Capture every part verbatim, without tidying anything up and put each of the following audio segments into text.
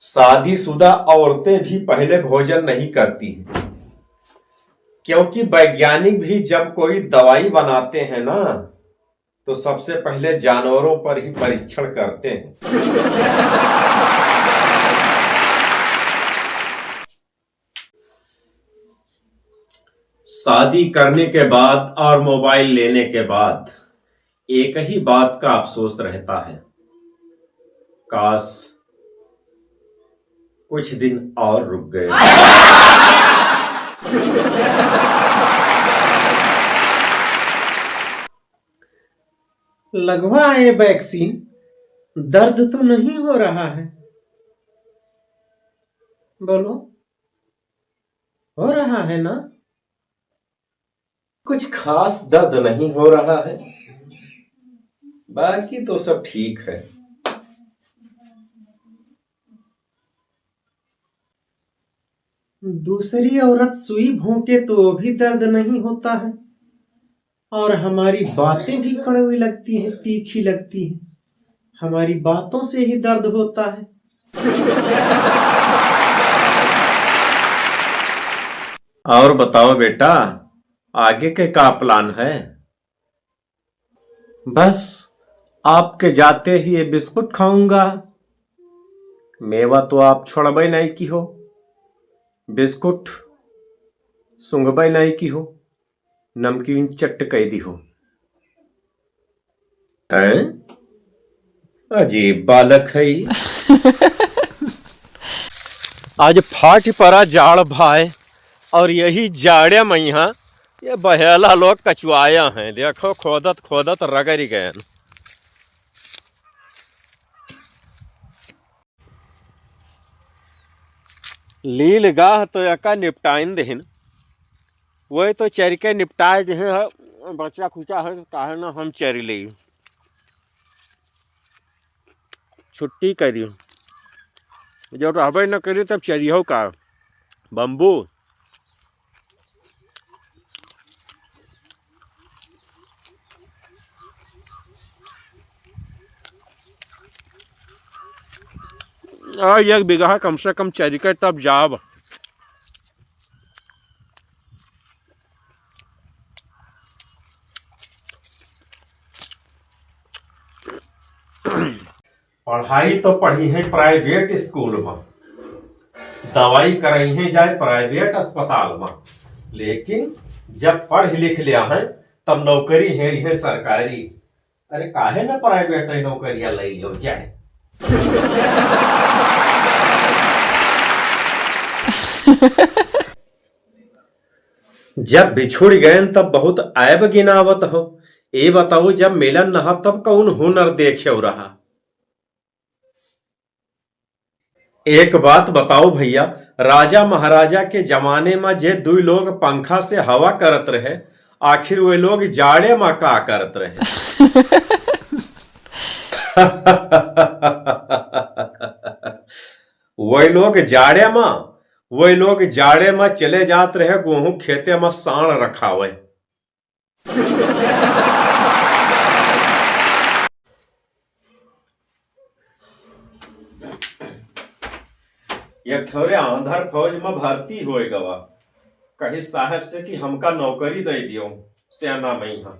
शादीशुदा औरतें भी पहले भोजन नहीं करती हैं, क्योंकि वैज्ञानिक भी जब कोई दवाई बनाते हैं ना, तो सबसे पहले जानवरों पर ही परीक्षण करते हैं। शादी करने के बाद और मोबाइल लेने के बाद एक ही बात का अफसोस रहता है, काश कुछ दिन और रुक गए। लगवा ए वैक्सीन, दर्द तो नहीं हो रहा है? बोलो, हो रहा है ना? कुछ खास दर्द नहीं हो रहा है, बाकी तो सब ठीक है। दूसरी औरत सुई भोंके तो वो भी दर्द नहीं होता है, और हमारी बातें भी कड़वी लगती हैं, तीखी लगती हैं। हमारी बातों से ही दर्द होता है। और बताओ बेटा, आगे के का प्लान है? बस आपके जाते ही ये बिस्कुट खाऊंगा। मेवा तो आप छोड़बे नहीं की हो, बिस्कुट सूंघबे नहीं की हो, नमकीन चट्ट कह दी हो। हैं? अजीब बालक है ई। आज फाट परा जाड़ भाई, और यही जाड़े में यहाँ ये बहेला लोग कचुआया हैं। देखो, खोदत खोदत रगड़ी गयन। लील गाह तो एका निपटाइन देहिन, वही तो चरि के निपटाए देहे है। बच्चा खुचा है तो काहे ना हम चरि लेई। छुट्टी करी, जब रहबे न करी तब चरिहो का बम्बू। आ, एक बीघा कम से कम चरि के तब जाब। पढ़ाई तो पढ़ी है प्राइवेट स्कूल में, दवाई करई है जाए प्राइवेट अस्पताल में, लेकिन जब पढ़ लिख लिया है तब नौकरी है, है सरकारी। अरे काहे ना प्राइवेट नौकरिया ले लियो जाए। जब बिछुड़ गयन तब बहुत ऐब गिनावत हो। ए बताओ, जब मिलन नहा तब कौन हुनर देखे रहा? एक बात बताओ भैया, राजा महाराजा के जमाने में जे दुई लोग पंखा से हवा करत रहे, आखिर वे लोग जाड़े में का करत रहे? वे लोग जाड़े में, वे लोग जाड़े में चले जात रहे गोहूं खेते में साण रखावे। एक ठौरे आंधर फौज में भर्ती होए गवा, कही साहब से कि हमका नौकरी दे दियो सेना में यहाँ।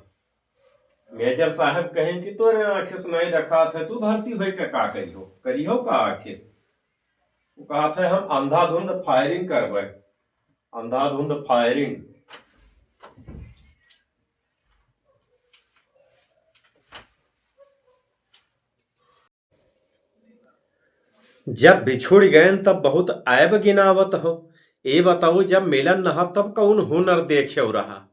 मेजर साहब कहें कि तोरे आंखें से नहीं रखा था, तू भर्ती होए के का करियो, करियो का आखिर? वो कहा था हम अंधाधुंध फायरिंग करबे, अंधाधुंध फायरिंग। जब बिछुड़ गयन तब बहुत ऐब गिनावत हो। ए बताओ, जब मिलन नहा तब कौन हुनर देखे रहा?